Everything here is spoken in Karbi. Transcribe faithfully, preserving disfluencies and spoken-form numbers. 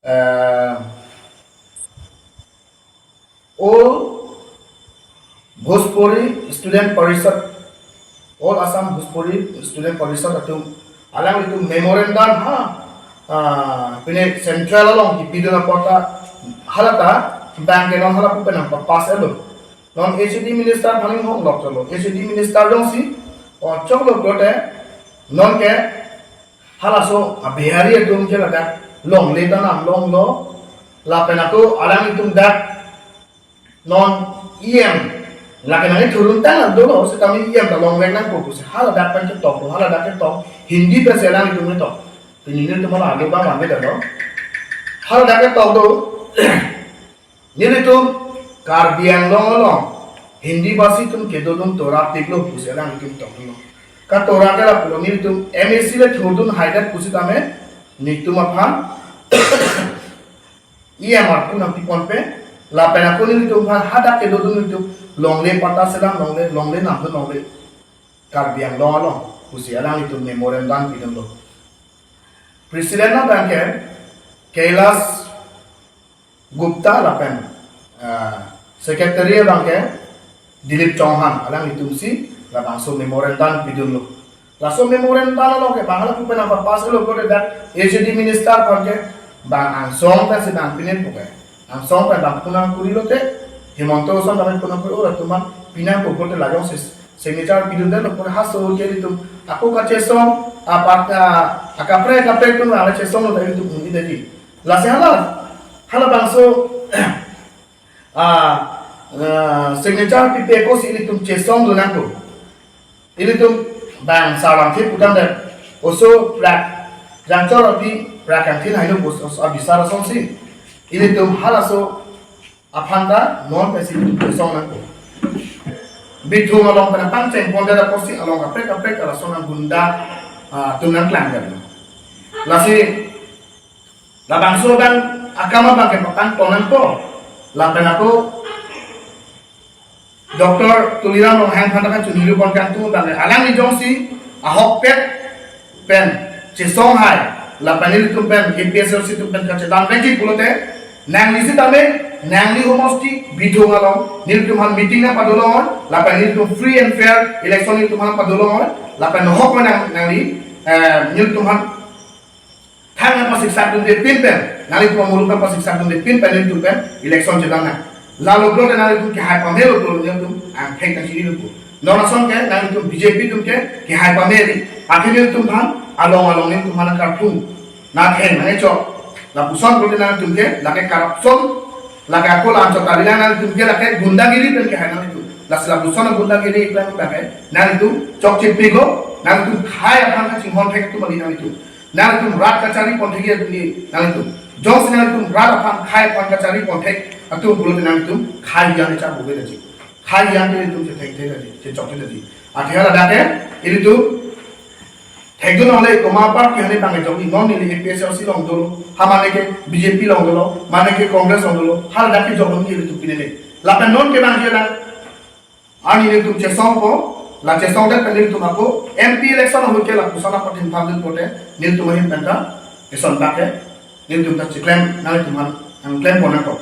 uh, All Bhojpuri Student Parishad, All Assam Bhojpuri Student Parishad atum alanglitum memorandum ha, ah, pine central along kipidun apot ta halata bank ke non hala pu penang pass elo. Non H A D minister phaning hong lok cholo. H A D minister dong si o choklo kote non ke halaso a Bihari atum ke ladak longle ta nam longlo lapen ako alanglitum dak non E M lake nang thurun tang dolo setame E M ta longvek nangpo pusi haladak pen ketok do, haladak ketok Hindi pen si alanglitum ketok. Pini nelitum hala alo bang mande dalo. Haladak ketok do. Nelitum Karbi Anglong along Hindi bhasi atum kedodun Torah pik lo pusi alanglitum toklo. Ka Torah ke lapulo nelitum M A C le thurdun haidet pusitame nelitum aphan E M R pu nangpiponpe lapen ako nelitum aphan hadak kedodun nelitum longle patta selam longle, longle namdun longle Karbi Anglong along pusi alanglitum memorandum pidunlo. President abang ke Kailash Gupta lapen, ah, secretary abang ke Dilip Chauhan alanglitum si labangso memorandum pidunlo. Laso memorandum along ke bang hala pu penang pass elo kote dak H A D minister aphan ke bang angsong ta si bang pine pu ke. Angsong ta bang pu nangkuri lote Himanta Biswa Sarma bang pu nangkuri ora tuman pine pu kote lajong si signature pidun detlo kote haso ke nelitum ako kachesong apat, ah, akaprek akaprek atum ala chesonglo ta nelitum un-e detji. Lasi hala, halabangso, ah, ah, signature pipe ako si ilitum chesongdun nangpo. Ilitum bang sarang thi putang det. Oso prak jangchor ati prak kangthin haino bos os abisar asonsi. Ilitum halaso aphan ta non pen si ilitum chesong nangpo. Bithung along pen pangcheng pondet apotsi along kaprek kaprek ta lason anggunda, ah, atum nangklang det. Lasi labangso abang akam abang ke patang tonang ko. Lapen ako Doctor Tuliram Ronghang aphan ta kachini lu pon kangtung abang ke alangli jongsi ahokpet pen chesong hai lapen nelitum pen A P H L C atum pen kachedam vekji pulote nangli sitame nangli homosti Bithung along nelitum aphan meeting nangpadolong lapen nelitum free and fair election nelitum aphan padolong lapen nohok nang nangli, eh, nelitum aphan thang nangpasiksak dunde pin pen, nanglitum amuluk nangpasiksak dunde pin pen nelitum pen election chedam nang. Lalo pulote nanglitum kehai pamelo pulo nelitum angthek ta chini lupo. Non ason ke nanglitum B J P atum ke kehai pameri. Akhir nelitum aphan along along nelitum aphan karthum. Na theng nang echok. Lapuson pulote nanglitum ke lake corruption, lake ako lam chot kali nang nanglitum ke lake gundagiri pen kehai nanglitum. Lasi lapuson gundagiri pen pen nanglitum chokche pik lo, nanglitum khei aphan kachinghon thek atum kali nanglitum. Nanglitum rat kachari ponthek atum kali nanglitum. Jongsi nanglitum rat aphan khei aphan kachari ponthek atum pulote nanglitum khei yang cha bobe daji. Khei yang ke ilitum chethek thek daji, chechok thek daji. Athe haladak ke ilitum thekdun longle komat party hane bang jong non neli A P H L C along dolo, ha mane ke B J P along dolo, mane ke Congress along dolo, haladak ke jong neli ilitum pinene. Lapen non ke bang je lang ani nelitum chesong ko, la chesong det pen nelitum ako M P election ahut ke lapuson apot hin phamdun pote nelitum ahin pen ta eson ta ke nelitum ta chiklem nanglitum aphan nangklem pon nangkok.